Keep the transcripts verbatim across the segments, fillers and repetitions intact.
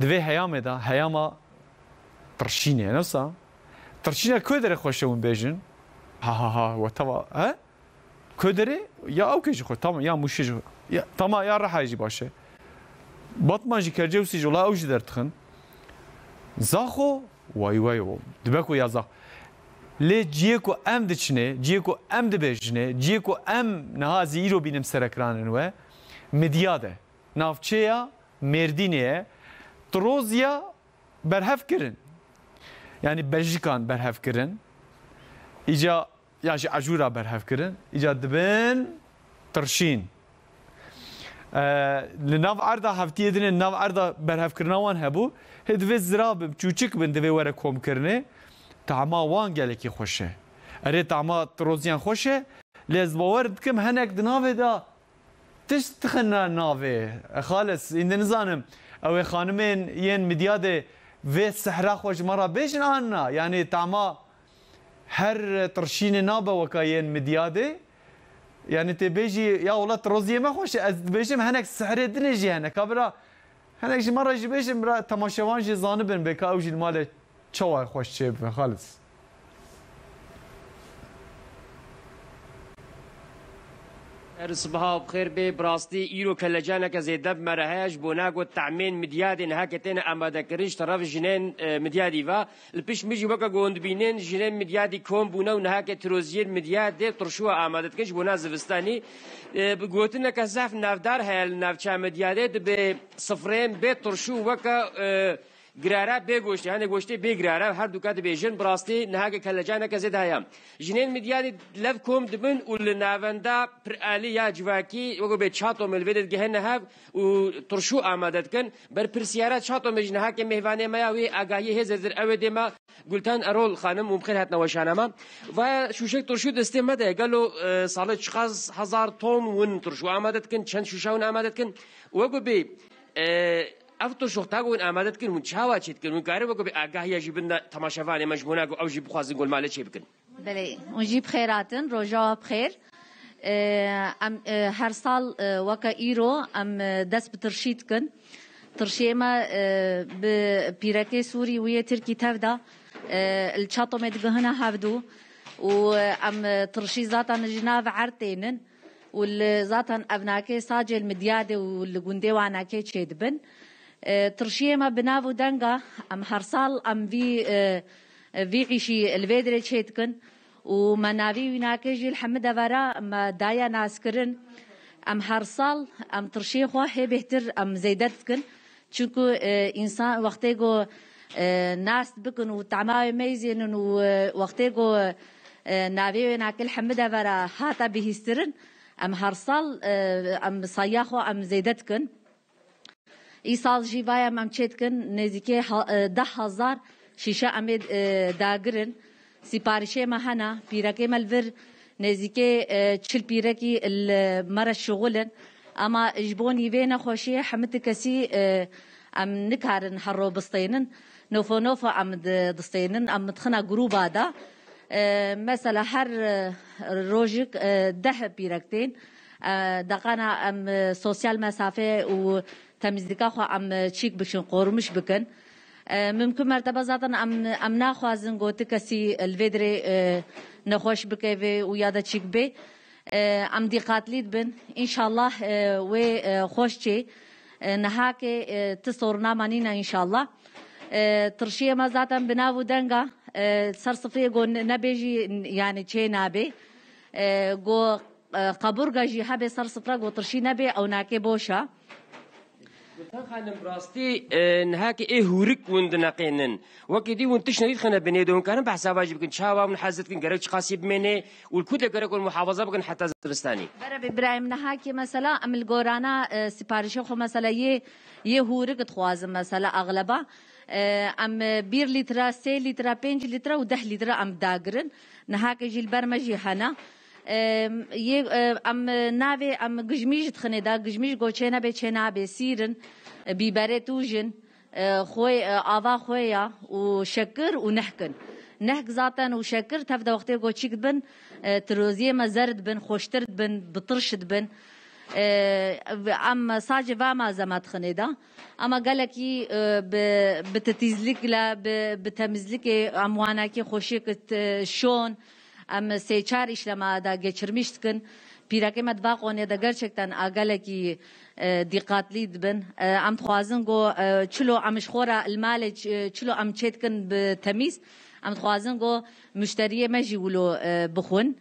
Di vê heyamê de heyama tirşînê, ne wisa? Tirşîna ku derê xweş e hûn bêjin? Ha ha ha, we teva, he? Ku derê? Ya ew kê jî xwe, tamam, ya Mûşê jî xwe. Ya, tamam, ya Rihayê jî baş e. Batman jî, Kercewsî jî, wela ew jî derdixin. Zaxo, way way, o. Dibe ku ya Zax-, Lê ciyê ku em diçinê, ciyê ku em dibêjinê, ciyê ku em niha zî îro bînim serekiranin we, Midyad e. Navçeya Mêrdînê ye. Tiroziya berhev kirin. Yanî bejikan berhev kirin. Îca ya jî ecûra berhev kirin. Îca dibin tirşîn. E, li nav erda heftiyê dinê, li nav erda berhevkirina wan hebû. Hê divê zira bin, çûçik bin, divê were komkirinê. Tama wan gelekî xweş e. Erê, tama tiroziyan xweş e. Lê ez bawer dikim hinek di navê de tişt dixine navê. E, xalis, îndî nizanim. Ew ê xanimên yên Midyadê vê sihra xwe ji me re bêjin an na? Yanî tama her tirşînê nabe weka yên Midyadê. Yanî tê bêjî, ya wela tiroziyê me xweş e. Ez dibêjim hinek sihrê dinê jî hene. Ka bira, hinek ji me re jî bêjin, bira temaşevan jî zanibin bê ka ew jî li malê çawa xweş çêbibe, xalis. Her sibaha bi xêr bê, bi rastî îro kelecaneke zêde bi me re heye ji bona ku tehmên Midyadê nihake têne amadekirin ji teref jinên, e, Midyadî ve. Li pişt min jî weke ku hûn dibînin, jinên Midyadî kom bûne û nihake tiroziyên Midyadê tirşû amade dikin ji bona zivistanî. E, bi gotineke zehf navdar heye li navça Midyadê, dibe sifreyên bê tirşû weke, e, girara bê goştê, yanê goştê bê girara, her duka dibêjin, bi rastî nihake kelecaneke zêde heye. Jinên Midyadî lev kom dibin û li navenda piralî ya civakî, weke bê çato me li vê de digihine hev û tirşû amade dikin. Berpirsiyara çato me jî nihake mêvanê me ya wê agahiyê hêzê dir ew ê dê me. Gulten Erol xanim, hûn bi xêr hatina weşana me. Va şûşek tirşû destê me de, gelo, e, salê çiqas hezar ton win tirşû amade dikin, çend şûşa win amade dikin? Wekû bê, e, ev tirşû ta ku win amade dikin, hûn çawa çê dikin? Hûn karin wekû bê agahiya jî bin de temaşevanê me ji bona ku ew jî bixwazin ku li malê çê bikin? Belê, hûn jî bi xêr hatin, roja we bi xêr. E, em, e, her sal, e, weke îro em, e, dest bi tirşî dikin. Tirşiyê me, e, bi pîrekê Sûrî û yê Tirkî tev de, e, li Çatomê digihine hevdû û, e, em, e, tirşî zaten ji nav erd tênin û li zaten evnakê sacê li Midyadê û li gundê Wanakê çêdibin. E, tirşiyê me bi nav û denga, em her sal em vî, e, vî îşî li vê dirê çêdikin û me navî wînakê jî li hemî devera me daye naskirin. Em her sal em tirşiyê xwe hê bêhtir em zêde dikin. Çunku, e, însan wextê ku, e, nas bikin û tema wê meyzênin û, e, wextê ku, e, navê wê nakê li hemî devera hate bihîstirin, em her sal, e, em saya xwe em zêde dikin. Îsal jî vaya em çê dikin, nêzîkê ha-, e, deh hezar şîşe em ê, e, dagirin. Sîparişê me hene, pîrekê me li vir nêzîkê, e, çil pîrekî li me re şixul in. Ema ji bo nîvê nexweşiyê hemî ti kesî, e, em nikarin her ro bistênin. Nofo nofo em di-, distênin, em dixine grûba de. E, mesela her, e, rojik, e, deh pîrek tên. E, deqana em, e, sosyal mesafe û temizlîka xwe em, e, çîk bikin, qorumîş bikin. E, mimkun mertebe zaten em, em naxwazin ku ti kesî li vê dirê, e, nexweş bikeve û ya da çîk bê. E, em dîqatlî dibin. Înşallah, e, wê, e, xweş çê. E, nihakê, e, ti sornama nîne înşallah. E, tirşiyê me zaten bi nav û denga, e, ser sifreyê ku ne-, nebê jî, yani çê nabê. E, ku, e, qeburga jî hebe ser sifre ku tirşî nebê, ew nakê boş e. Gulten xanim, bi rastî, e, nihakê ê hûrik hûn dineqênin. Wekî dî hûn tişt nedî dixine binê de, hûn karin behsa vajî bikin, çawa hûn hez dikin, gerek çiqasî bimêne û li ku de gerek hûn muhafaza bikin heta zivistanê? Berevê birayê min, nihakê mesela em li gorana, e, sîparişê xwe mesela yê, yê hûrik dixwazin mesela axleba. E, em, e, bir lître, sê lître, pênc lître û deh lître em dagirin. Nihakê jî li ber me jî hene. E, yê, e, em, e, navê em gijmî jî dixinê de, gijmî ji goçê nebe çê nabê, sîr in, e, bîberê tûj in. E, xwê, e, ava xwê ya û şekir û nehk in. Nehk zaten û şekir tev de wextê ku çîk dibin, e, tiroziyê me zer dibin, xweştir dibin, bi tirş dibin. E, em sadece va malzeme dixinê de. Ama gelekî, e, bi, bi titîzlikle, bi, bi temizlikê em wanakê xweşik, e, şon, em sê çar îşlema de geçirmiş dikin. Pîrekê me di va qonê de gerçekten a gelekî, e, dîqatlî dibin. E, em dixwazin ku, e, çilo em ji xwe re li malê ç-, çilo em çê dikin bi temîz. Em dixwazin ku muşteriyê me jî wilo, e, bixwin.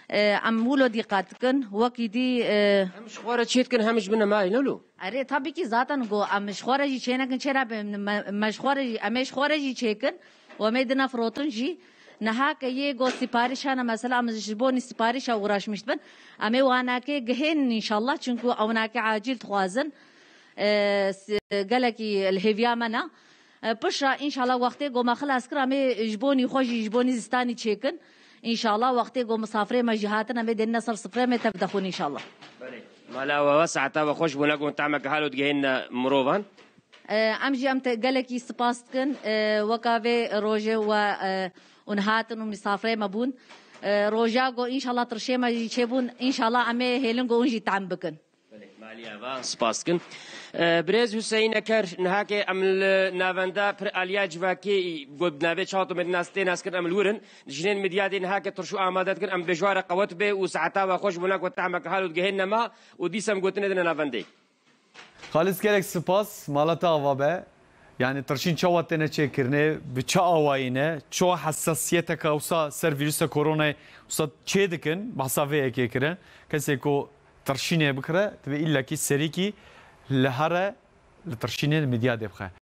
E, em wilo dîqat dikin. Wekî dî, e, Hem ji xwe re çê dikin, hem ji min re mayî ne lo? Erê, tabii ki zaten go em ji xwe re jî çênekin, çê re be, me, me ji xwe re jî, em ê ji xwe re jî çêkin û em ê dine firotin jî. Niha ke yê go sipariş hene, mesela em ji bonî siparişa uğraşmiş bin. Em ê wanakê gihênin inşallah, çünkü ewnakê acil dixwazin. E, s-, gelekî li hêviya me ne. E, piştre înşallah wextê go me xilas kir, em ê ji bonî xwe jî, ji bonî zistanî çêkin. Înşallah wextê go misafirê me jî hatin, em ê dênine ser sifrê me tev dexwin înşallah. Belê. Mala we, we saeta we xweş bûne ku hûn tehmeke halo digihênine mirovan. E, em jî em te gelekî spas dikin, e, weka vê rojê we, e, hûn hatin û misafirê me bûn. E, roja go înşallah tirşê me jî çêbûn, înşallah em ê hêlin go hûn jî tehm bikin. Belê, maliye va, spas dikin. E, birêz Huseyîn Eker, nihakê em li navenda pir aliya civakî, got bi navê çawa tu me nas, tê nas kirin, em li wir in. Jinên Midyadê nihakê tirşû amade dikin, em bêjware qewet bê û saeta we xweş bûne ku tehmeke halo digihênine ma û dîsa em gotinê dine navendê. Xalis, gelek spas, mala te ava be. Yani tirşîn çawa têne çêkirinê, bi çi awayî ne, çi hesasiyeteke wisa ser vîrusa koronayê wisa çê dikin, behsa vê yekê kirin. Kesê ku tirşînê bikire, divê îllekî serîkî li here li tirşînê li Midyadê bixe.